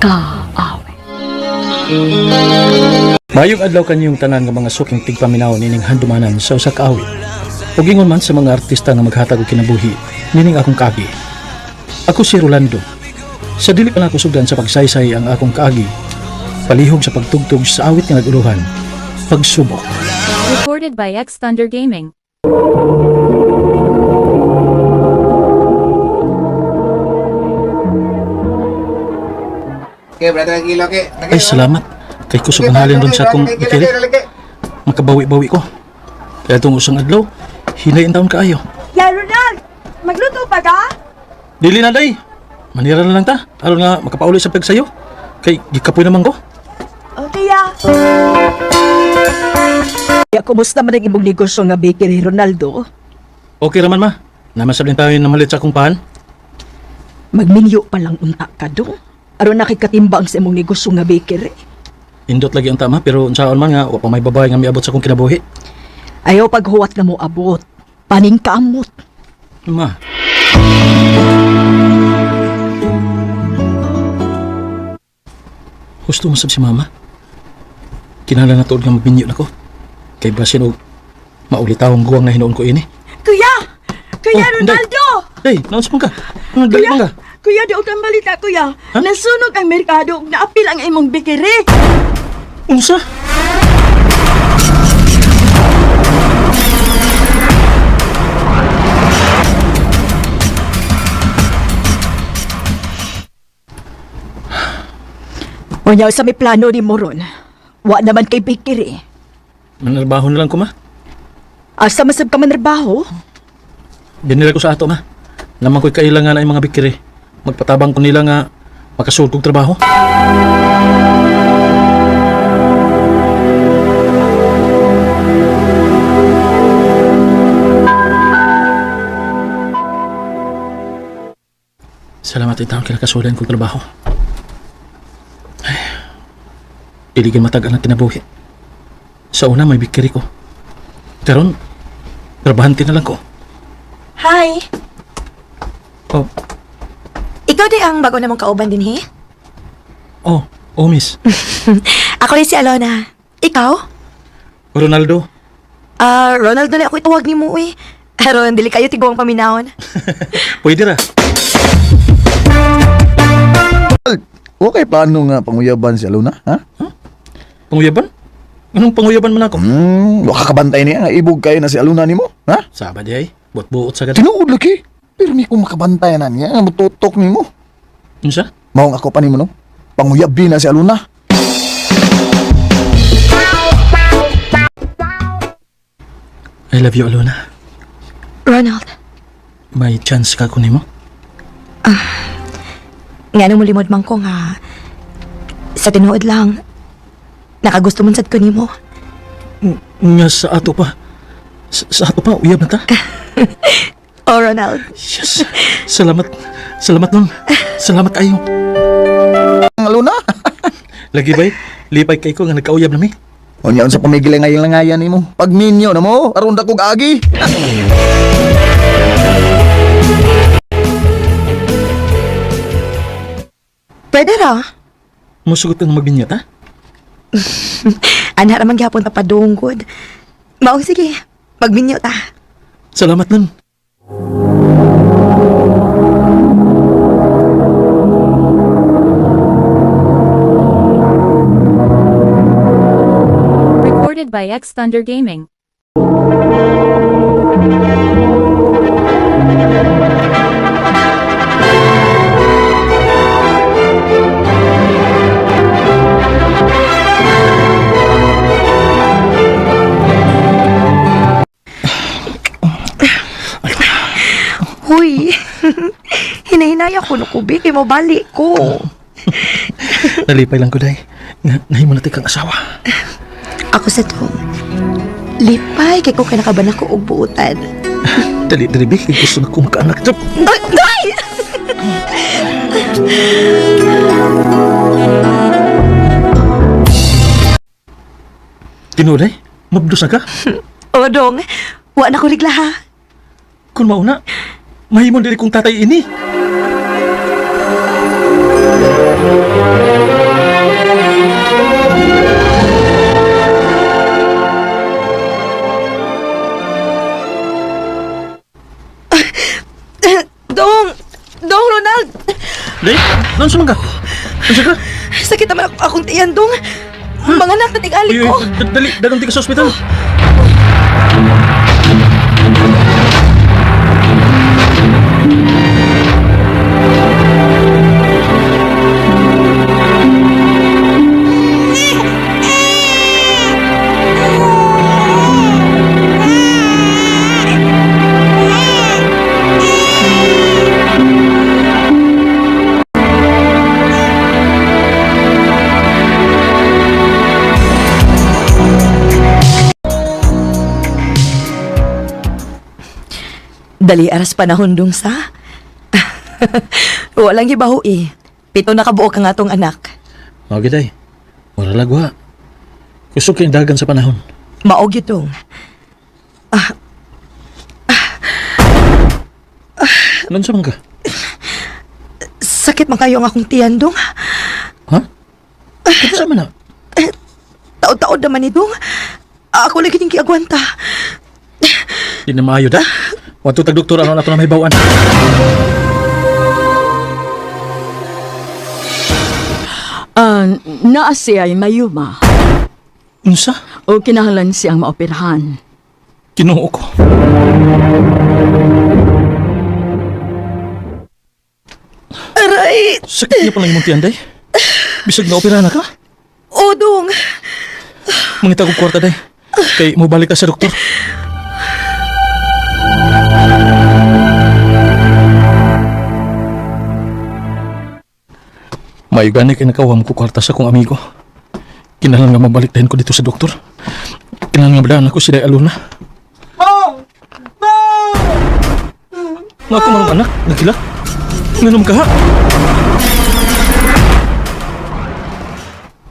Kaawit. Mayong adlaw kanyong tanan nga mga suking tigpaminaw nining handumanan sa usa ka awit. Ug ingon man sa mga artista nga maghatag og kinabuhi nining akong kaagi. Ako si Rolando. Sa dili pa nako sugdan sa pagsaysay ang akong kaagi, palihog sa pagtugtog sa awit nga naguluhan, Pagsubok. Recorded by X Thunder Gaming. Okay, brother, kilo, okay. Ay, salamat. Kay kusog ang halin ron sa akong bikiri. Makabawi-bawi ko. Kaya itong usang adlaw, hinay ang taon kaayo. Ya, Ronald! Magluto pa ka? Dili na day. Manira na lang ta. Aron nga makapauli sa pagsayo. Kay gikapoy naman ko. Okay, ya. Ya, kumusta man ang imong negosyo nga bakery, Ronaldo? Okay raman ma. Naman tayo namalit sa akong pahan. Magminyo pa lang unta ka do. Aron nakikatimbang sa imong negosyo nga bakery. Indot lagi ang tama pero unsaon man nga wa pa may babae nga miabot sa akong kinabuhi. Ayaw paghuwat nga mo abot. Paningkamot. Ma. Gusto mo sab si mama. Kinahanglan na tuod nga magbinyo nako. Kay basin og maulitawong guwang na hinuon ko ini. Kuya! Kuya Oh, Inday. Ronaldo! Hey, naunsa man ka? Ano dali man ka? Kuya, di kang balita, kuya. Ha? Nasunog ang merkado ug naapil ang imong bakery. Unsa? Unya sa may plano ni Moron. Wa naman kay bakery. Manarbaho na lang ko ma. Asa masab ka manrabaho? Dinila ko sa ato ma. Naman ko'y kailangan ay mga bikiri. Magpatabang ko nila nga makasulod kog trabaho. Salamat itaon kinakasulan kong trabaho. Ay, iligin matag ang kinabuhi. Sa una may bikiri ko. Karon, trabahante na lang ko. Hi! Oh, Ikaw di ang bago namang kauban din, he? oh, oh miss. Ako rin si Alona. Ikaw? Ronaldo. Ah, Ronald na lang ako itawag ni mo, eh. Aron, dili kayo tiguang paminahon. Pwede ra. Okay, paano nga panguyaban si Aluna, ha? Panguyaban? Anong panguyaban man ako? Waka kabantay niya nga ibog kayo na si Aluna nimo, ha? Saba di ay. Buot-buot sa gata. Tinuod lagi. Pero mi kung makabantay na niya, nga mututok nimo. Unsa? Maong ako pa nimo no. Panguyabi na si Aluna. I love you, Alona. Ronald, May chance ka ko nimo? nga nung mulimod man ko nga, sa tinuod lang, nakagusto man sad ko nimo. Nga sa ato pa. Sa ato pa, uyab na ta. Oh, Ronald, Yes. Salamat. Salamat nun. Salamat kayo. Ang Aluna. Lagi bay, lipay kay ko nga nagkauyab na mi. Unya unsa pamigilay ngayon langayan nimo. Pagminyo na mo, aron dakog agi. pwede ra. Musugot kang magbinyat ha? Anha raman gihapon papadunggod. Maong sige, magminyo ta. Salamat nun. Recorded by X Thunder Gaming. Huy, hinahinay ako no kubi, kay mabalik ko. Nalipay lang ko day. Nga nahimo na kang asawa. Ako sa to, lipay kay ko kinakaban ako og buutan. Dali dali bi, kay gusto na ko makaanak. Ay! Ay! Tinuod ay, mabdos na ka. O, dong. Wa na ko rigla, ha? Kung mauna, mahimong dili kong tatay ini. Naunsa man ka? Unsa ka? Sakit naman ako akong tiyan dong. Mga anak na tingali Uy, uy, ko. dali, dagang di ka sa ospital. Dali aras panahon dong sa. Walang gibaho eh. 7 na kabuok ang atong anak. Mao gid ay. Wala lagwa. Kusog kay dagan sa panahon. Maog gyud dong. Naunsa man ka? Sakit man kayo ang akong tiyan dong. Ha? Unsa man na? Taod-taod naman ni dong. Ako lagi ning giagwanta. Di na maayo da. Wadto tag doktor aron ato na mahibaw-an. Ah, naa siya ay mayuma Unsa? o kinahanglan siyang maoperahan. Ginoo ko. Aray! Sakit niya pala imong tiyan day. Bisag na opera na ka. O dong. Mangita kog kwarta day. Kay mobalik ka sa doktor. May gani kay nakawam ko kwarta sa kong amigo. Kinahanglan nga mabalik dahin ko dito sa doktor. Kinahanglan nga madaan ako si Day Aluna. Nga ako marong anak, nagkila. Nganom ka ha?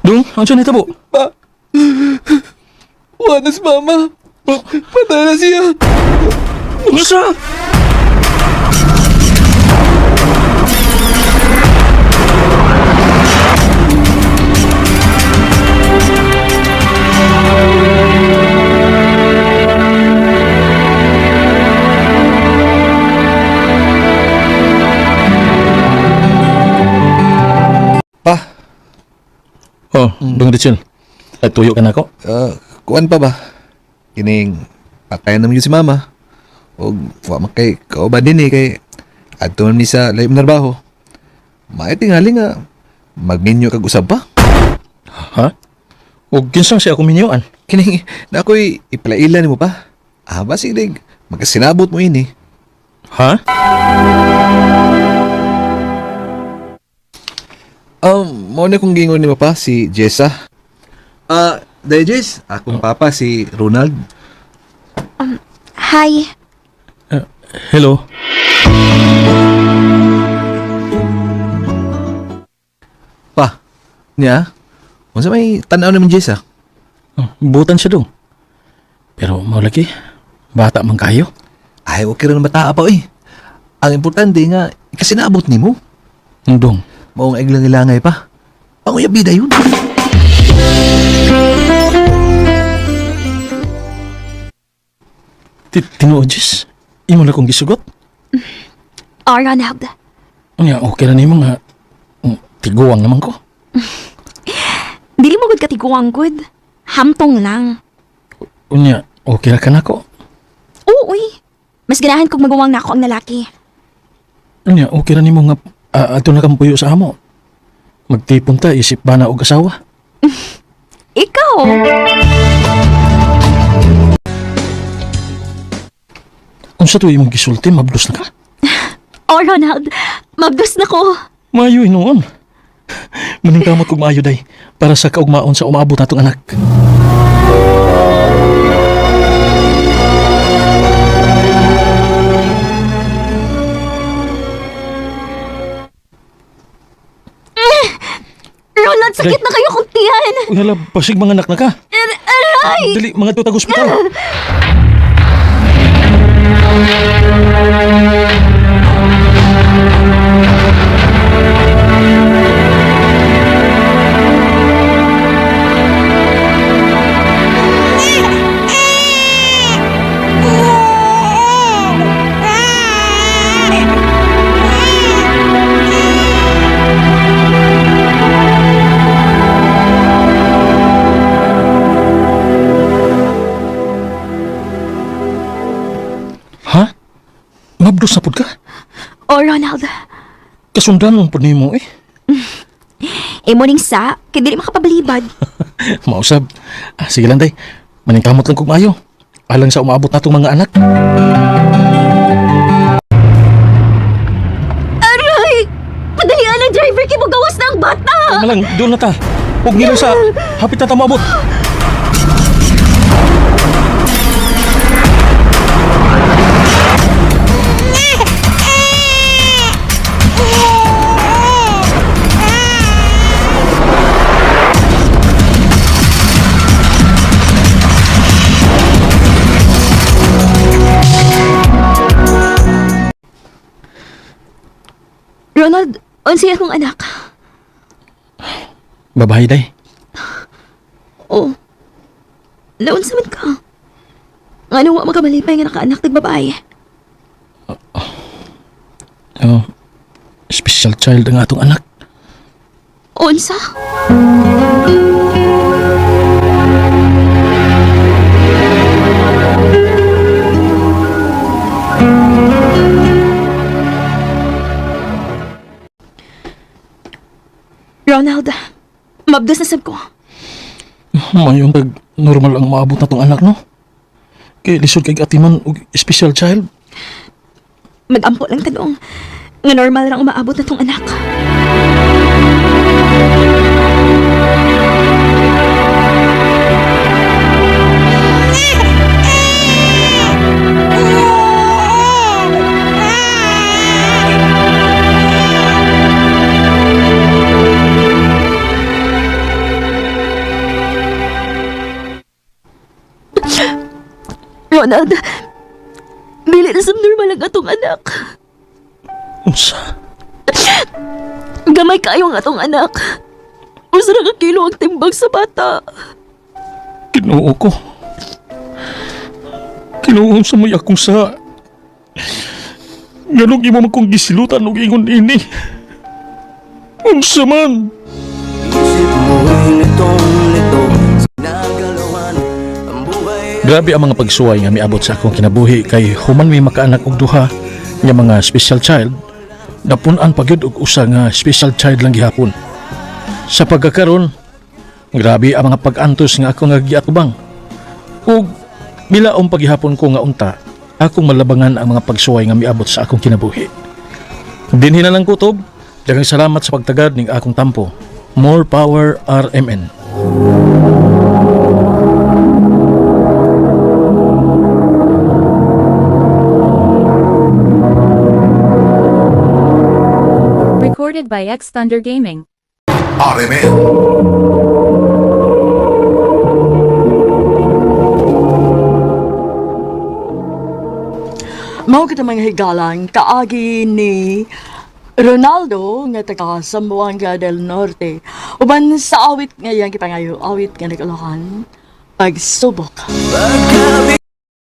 Dung, ang siya nitabo? Pa! Wala si mama! Patay na siya! Unsa? Pa! Oh, Dung Richel. Ay, tuyo ka na ako. Kuan pa ba? Kining patay naman yun si mama. O wa man kay kauban din eh kay adto man mi sa layo trabaho. May tingali nga magminyo kag usab pa. Ha? O ginsang siya ako minyuan. Kining na ako'y iplaila nimo pa. Ah, basig dig magkasinabot mo ini. Ha? Mao na kong gingon nimo pa si Jessa. Ah, uh, Jess, akong papa si Ronald. Hi. Hello. Pa. Niya. Unsa may tan-aw naman Jessa? Oh, butan siya dong. Pero mao lagi, bata man kayo. Ay, okay ra na bata pa oy. Ang importante nga ikasinabot nimo. Dong, Mao ang iglang-ilangay pa. Panguya bida yun. tinuod Jess. Imo na kong gisugot. Oh, Ronald. Unya, okay ra nimo nga tiguang naman ko. Dili mo gud katiguang gud. Hamtong lang. Unya, okay ra ka nako. Oo, uy. Mas ganahan kog maguwang nako ang lalaki. Unya, okay ra nimo nga adto na kang puyo sa amo. Magtipon ta isip bana og asawa. Ikaw! Unsa to imong gisulti, mablos na ka? Oh, Ronald. Mabdos na ko. Maayo hinuon. Maningkamot kog maayo day para sa kaugmaon sa umaabot natong anak. Ronald, sakit na kayo kong tiyan. Uy, hala, basig mga anak na ka. Aray! Dali, mga tutag ospital. Ronald. Kasundan mo po nimo eh. Imo ning sa, kay dili makapabalibad. Mausab. Ah, sige lang, day. Maningkamot lang kog maayo. Alang sa umaabot na itong mga anak. Aray! Padalian ang driver kay mogawas na ang bata. Malang, doon na ta. Huwag nilo sa hapit na ta maabot. Ronald, unsay akong anak? Babae, day. Oh. Naunsa man ka? Ngano wa makamalipay nga nakaanak tag babae? Oh, special child ang atong anak. Unsa? Ronald, mabdos na sab ko. Mayong tag normal ang maabot na tong anak, no? Kay lisod kay atiman og special child. Magampo lang tanong. Nga normal lang umaabot na tong anak. Ronald, dili na sa normal ang atong anak. Unsa? Gamay kayo ang atong anak. Usa ra ka kilo ang timbang sa bata. Kinoo ko. Kinuon sa may akong sa... Ganong imo man kong gisilutan og ingon ini. Unsa man? Grabe ang mga pagsuway nga miabot sa akong kinabuhi kay human mi makaanak og duha nga mga special child, napun-an pa gyud og usa nga special child lang gihapon. Sa pagkakaron, grabe ang mga pag-antos nga ako nga giatubang. Ug milaom paghihapon ko nga unta, akong malabangan ang mga pagsuway nga miabot sa akong kinabuhi. Dinhi na lang kutob, daghang salamat sa pagtagad ning akong tampo. More power RMN. Recorded by X Thunder Gaming. RMN. Mao kita mga higalang kaagi ni Ronaldo nga taga Zamboanga del Norte. Uban sa awit nga iyang gipangayo, awit nga nagulahan, pagsubok. Pagkabi